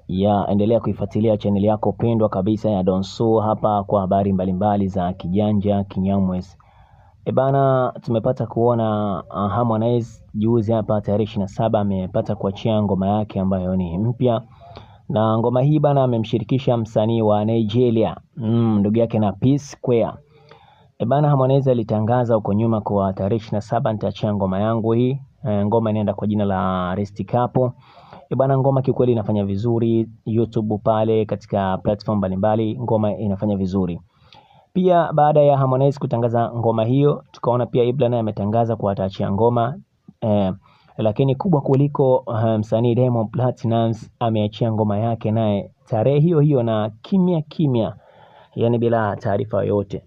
Ya endelea kuifuatilia chaneli yako pendwa kabisa ya Donsu hapa kwa habari mbalimbali za kijanja kinyamwezi. E bana, tumepata kuona Harmonize juzi hapa tarehe 27 amepata kuachia ngoma yake ambayo ni mpya, na ngoma hii bana amemshirikisha msanii wa Nigeria ndugu yake na P Square. E bana, Harmonize alitangaza huko nyuma kwa tarehe 27 nitaachia ngoma yangu hii. Ngoma inaenda kwa jina la Rest Couple. E bana, ngoma kiukweli inafanya vizuri YouTube pale katika platform mbalimbali, ngoma inafanya vizuri. Pia baada ya Harmonize kutangaza ngoma hiyo, tukaona pia Ibra naye ametangaza kuwa ataachia ngoma lakini kubwa kuliko msanii Diamond Platnumz ameachia ngoma yake naye tarehe hiyo hiyo na kimya kimya, yani bila taarifa yoyote.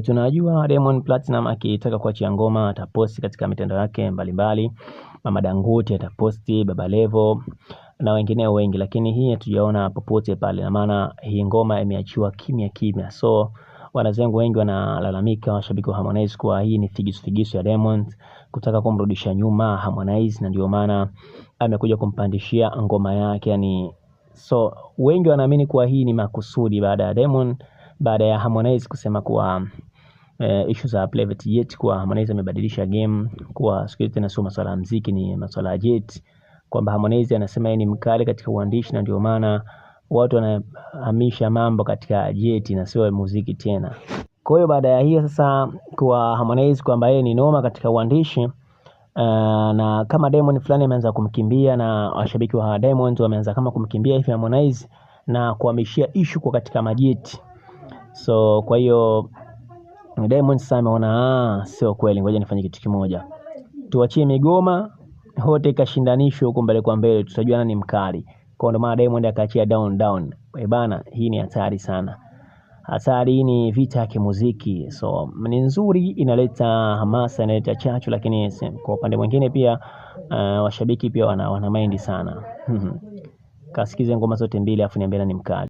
Tunajua Diamond Platnumz akitaka kuachia ngoma ataposti katika mitandao yake mbalimbali, Mama Dangote ataposti, Baba Levo na wengineo wengi, lakini hii hatujaona popote pale, na maana hii ngoma imeachiwa kimya kimya. So wanazengu wengi wanalalamika, washabiki wa Harmonize, kuwa hii ni figisu figisu ya Diamond kutaka kumrudisha nyuma Harmonize, na ndio maana amekuja kumpandishia ngoma yake yani. So wengi wanaamini kuwa hii ni makusudi baada ya Diamond, baada ya Harmonize kusema kuwa issue za private jet, kuwa Harmonize amebadilisha game, kuwa siku hizi tena sio masuala ya muziki, ni masuala ya jet, kwamba Harmonize anasema yeye ni mkali katika uandishi na ndio maana watu wanahamisha mambo katika jet na sio muziki tena. Kwa hiyo baada ya hiyo sasa kwa Harmonize kwamba yeye ni noma katika uandishi na kama Diamond fulani ameanza kumkimbia na washabiki wa Diamond wameanza kama kumkimbia hivi Harmonize na kuhamishia issue kwa katika majeti. So kwa hiyo Diamond sasa ameona sio kweli, ngoja nifanye kitu kimoja, tuachie migoma wote ikashindanishwe huko mbele kwa mbele, tutajua nani mkali. Kwa ndio maana Diamond akaachia down down. Eh bana, hii ni hatari sana. Hatari hii ni vita ya kimuziki, so ni nzuri, inaleta hamasa, inaleta chachu, lakini kwa upande mwingine pia washabiki pia wana mind sana. Kasikize ngoma zote mbili afu niambie nani mkali.